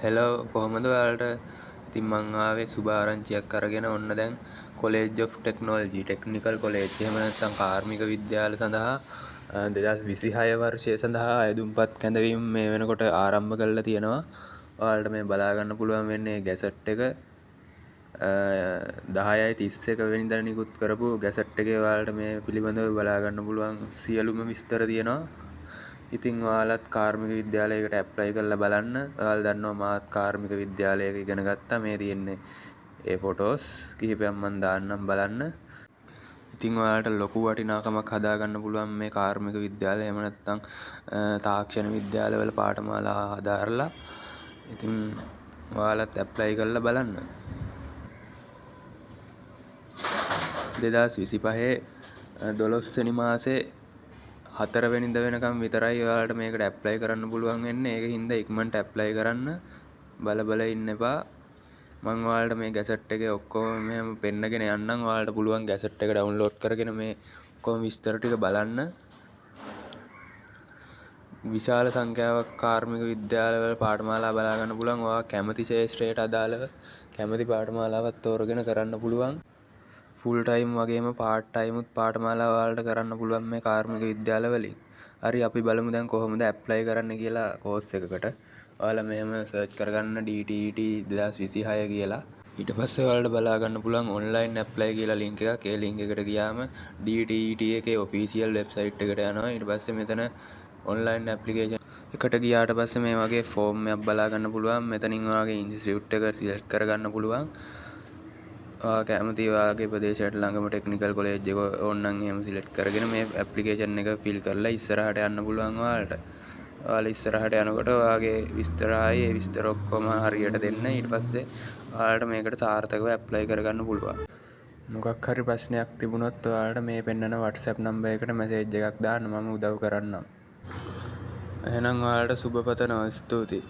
Hello, කොහොමද ඔයාලට? ඉතින් මං ආවේ සුබ ආරංචියක් අරගෙන. ඔන්න දැන් college of technology, technical college, එහෙම නැත්නම් කාර්මික විද්‍යාල සඳහා 2026 වර්ෂය සඳහා අයදුම්පත් කැඳවීම මේ වෙනකොට ආරම්භ කරලා තියෙනවා. ඔයාලට මේ බලා ගන්න පුළුවන් වෙන්නේ ගැසට් එක. 10.31 වෙනිදා නිකුත් කරපු ගැසට් එකේ ඔයාලට මේ පිළිබඳව බලා ගන්න පුළුවන් සියලුම විස්තර තියෙනවා. ඉතින් ඔයාලත් කාර්මික විද්‍යාලයකට ඇප්ලයි කරලා බලන්න. ඔයාලා දන්නවා මාත් කාර්මික විද්‍යාලයක ඉගෙන ගත්තා. මේ තියෙන්නේ ඒ ෆොටෝස් කිහිපයක් මං දාන්නම් බලන්න. ඉතින් ඔයාලට ලොකු වටිනාකමක් හදාගන්න පුළුවන් මේ කාර්මික විද්‍යාලය, එහෙම නැත්නම් තාක්ෂණ විද්‍යාලවල පාඨමාලා හදාරලා. ඉතින් ඔයාලත් ඇප්ලයි කරලා බලන්න. 2025 12 වෙනි මාසේ 4 වෙනිදා වෙනකම් විතරයි ඔයාලට මේකට ඇප්ලයි කරන්න පුළුවන් වෙන්නේ. ඒක හින්දා ඉක්මනට ඇප්ලයි කරන්න, බල බල ඉන්න එපා. මං ඔයාලට මේ ගැසට් එකේ ඔක්කොම මෙහෙම පෙන්නගෙන යන්නම්. ඔයාලට පුළුවන් ගැසට් එක ඩවුන්ලෝඩ් කරගෙන මේ ඔක්කොම විස්තර ටික බලන්න. විශාල සංඛ්‍යාවක් කාර්මික විද්‍යාලවල පාඨමාලා බලා ගන්න පුළුවන්. ඔයා කැමති ක්ෂේත්‍රයට අදාළව කැමති පාඨමාලාවක් තෝරගෙන කරන්න පුළුවන්. ෆුල් ටයිම් වගේම පාර්ට් ටයිම් උත් පාඨමාලා ඔයාලට කරන්න පුළුවන් මේ කාර්මික විද්‍යාල වලින්. හරි, අපි බලමු දැන් කොහොමද ඇප්ලයි කරන්න කියලා කෝස් එකකට. ඔයාලා මෙහෙම සර්ච් කරගන්න DTET 2026 කියලා. ඊට පස්සේ ඔයාලට බලා ගන්න පුළුවන් ඔන්ලයින් ඇප්ලයි කියලා ලින්ක් එකක්. ඒ ලින්ක් එකට ගියාම DTET එකේ ඔෆිෂියල් වෙබ්සයිට් එකට යනවා. ඊට පස්සේ මෙතන ඔන්ලයින් ඇප්ලිකේෂන් එකට ගියාට පස්සේ මේ වගේ ෆෝම් එකක් බලා ගන්න පුළුවන්. මෙතනින් ඔයාගේ ඉන්ස්ටිටියුට් එක සිලෙක්ට් කරගන්න පුළුවන්. ඔයා කැමති ඔයාගේ ප්‍රදේශයට ළඟම ටෙක්නිකල් කොලේජ් එක ඕනනම් එහෙම සිලෙක්ට් කරගෙන මේ ඇප්ලිකේෂන් එක ෆිල් කරලා ඉස්සරහට යන්න පුළුවන් ඔයාලට. ඔයාලා ඉස්සරහට යනකොට ඔයාගේ විස්තර ආයි ඒ විස්තර ඔක්කොම හරියට දෙන්න. ඊට පස්සේ ඔයාලට මේකට සාර්ථකව ඇප්ලයි කරගන්න පුළුවන්. මොකක් හරි ප්‍රශ්නයක් තිබුණොත් ඔයාලට මේ පෙන්නන WhatsApp number එකට මැසේජ් එකක් දාන්න, මම උදව් කරන්නම්. එහෙනම් ඔයාලට සුබ පතනවා. ස්තුතියි.